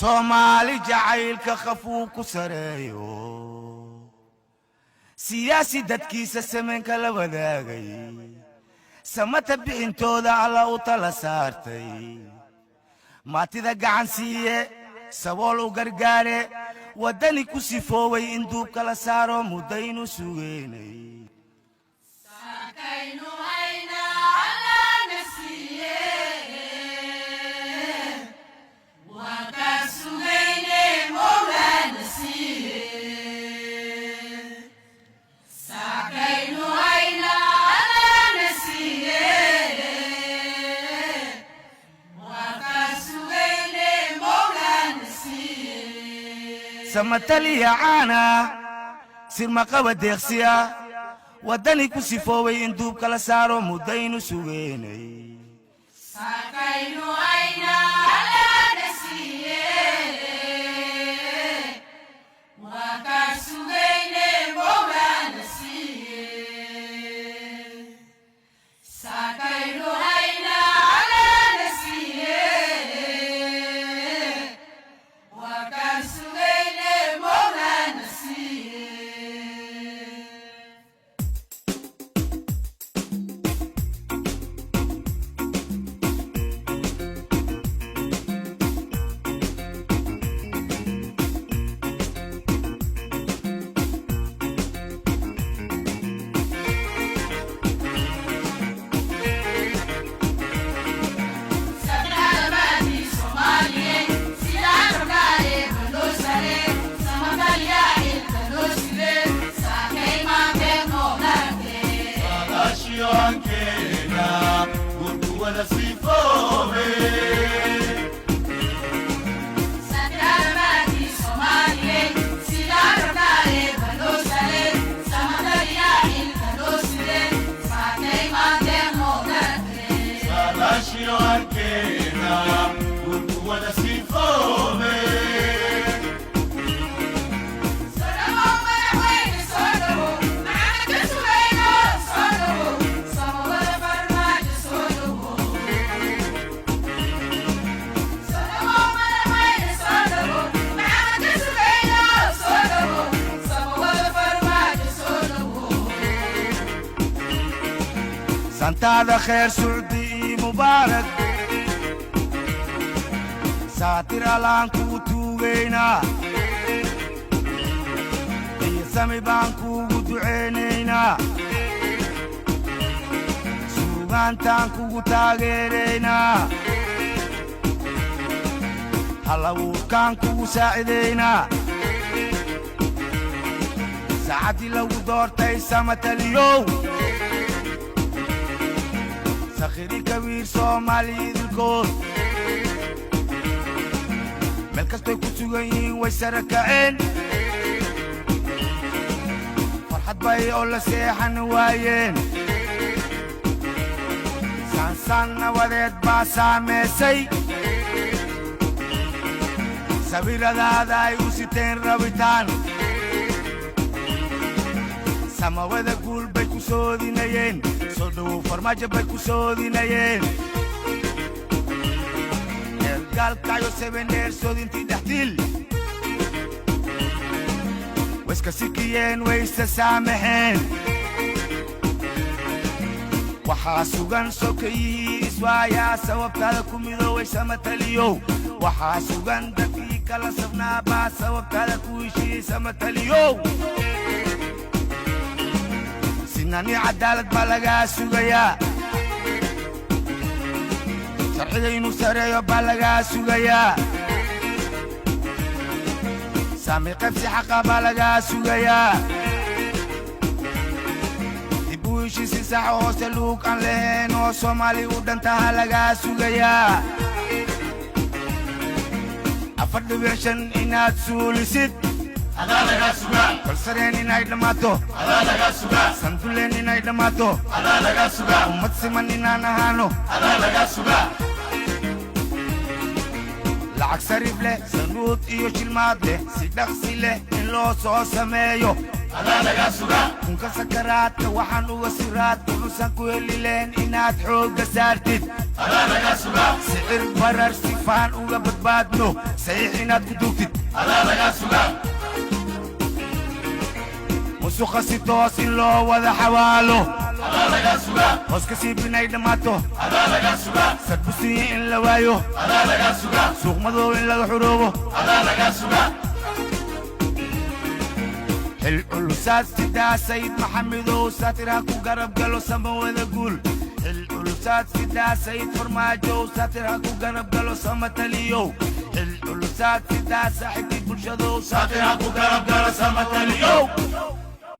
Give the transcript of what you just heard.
Soomaali jacaylka khafuu ku sareeyo, siyaasi dadkiisa sameenka la wadaagay, samata bixintooda Alla u tala saartay, maatida gacan siiye, sabool u gargaare, waddani ku sifooway in duubka la saaro muddaynu sugeynay. Saakaynu haynaa Allana siiye, waa kaa sugayne Mowlaana siiye. Saakaynu haynaa Allana siiye, waa kaa sugayne Mowlaana siiye. Samataliya caana, sirmaqaba deeqsiya, waddani ku sifooway in duubka la saaro muddaynu sugeynay. Saakaynu haynaa Allana siiye, waa kaa sugayne Mowlaana siiye. Saakaynu haynaa Allana siiye, waa kaa sugayne Mowlaana siiye. Saddexda Soomaaliyeed sidaan rabnaaye banoo sare, samadalyaa ilka noo side, saakay maantee noo daragtee. Saadaashiyoankeena gurguwada sifoobe. Saddexda Soomaaliyeed sidaan rabnaaye banoo sare, samadalyaa ilka noo side, saakay maantee noo daragtee. Saadaashiyoankeena gurguwada sifoobe. Soo dhawow madaxweyne, soo dhawow, maxamed ka sugayno, soo dhawow, Samawada Farmaajo, soo dhawow. Soo dhawow madaxweyne, soo dhawow, maxamed ka sugayno, soo dhawow, Samawada Farmaajo, soo dhawow. Santaada kheer, sucdi ii mubaarak, saatir Allaan kugu tuugaynaa iyo sami baan kuugu ducaynaynaa, suugaantaan kugu taageeraynaa, halabuurkaan kugu saacidaynaa. Saacaddii lagu doortay samataliyow, sakhiri kabiir, Soomaali idilkood meel kastoy ku sugan yihiin way sara kaceen, farxad bay oo la seexan waayeen, saansaan nabadeed baa saameysay, sawiradaada ay u siteen rabitaan, Samawada guul bay ku soodinayeen, soo dhowow Farmaajo bay ku soodinayeen. Gaalkacyo sebendheer soodintii dhextil wayska sikiyeen, wayse saamaxeen. Waxaa sugan sokayihii iswaayaa sababtaada ku midooway samataliyow. Waxaa sugan dadkii kala sabnaa baa sababtaada ku heshiiyey samataliyow. Sinani cadaalad baa lagaa sugayaa, sharciga inuu sareeyo baa lagaa sugayaa, saami qaybsi xaqa baa lagaa sugayaa, dib u heshiisi sax hoose luug aan lahayn oo Soomaali u dhantaha lagaa sugayaa, 4.5 inaad suulisid, Adaa lagaa sugaa. Kolsareen inay dhammaato, Adaa lagaa sugaa. Sanduleen inay dhammaato, Adaa lagaa sugaa. Ummad siman inaan ahaano, Adaa lagaa sugaa. Lacag sarif leh, sanuud iyo shilmaad leh, si dhaqsi leh in loo soo sameeyo, Adaa lagaa sugaa. Kunka sakaraadka waxaan uga siraad kunusan ku heli lehen inaad xoogga saartid. Adaa lagaa sugaa. Sicir barar sifaan uga badbaadno, saxiix inaad ku duugtid. Adaa lagaa sugaa. Musuqa si toos in loo wada xawaalo. Adaa lagaa sugaa. Hoos ka siib inay dhammaato. Adaa lagaa sugaa. Sadbusiye in la waayo. Adaa lagaa sugaa. Suuq madow in laga xuroobo. Adaa lagaa sugaa. Xil culusaad sidaa, Sayid Maxamedow, saatir ha ku garab galo, sama wada guul. Xil culusaad sidaa, Sayid Farmaajow, saatir ha ku garab galo, sama taliyow. Xil culusaad sidaa, saaxiibkii bulshadow. Saatir ha ku garab galo, sama taliyow.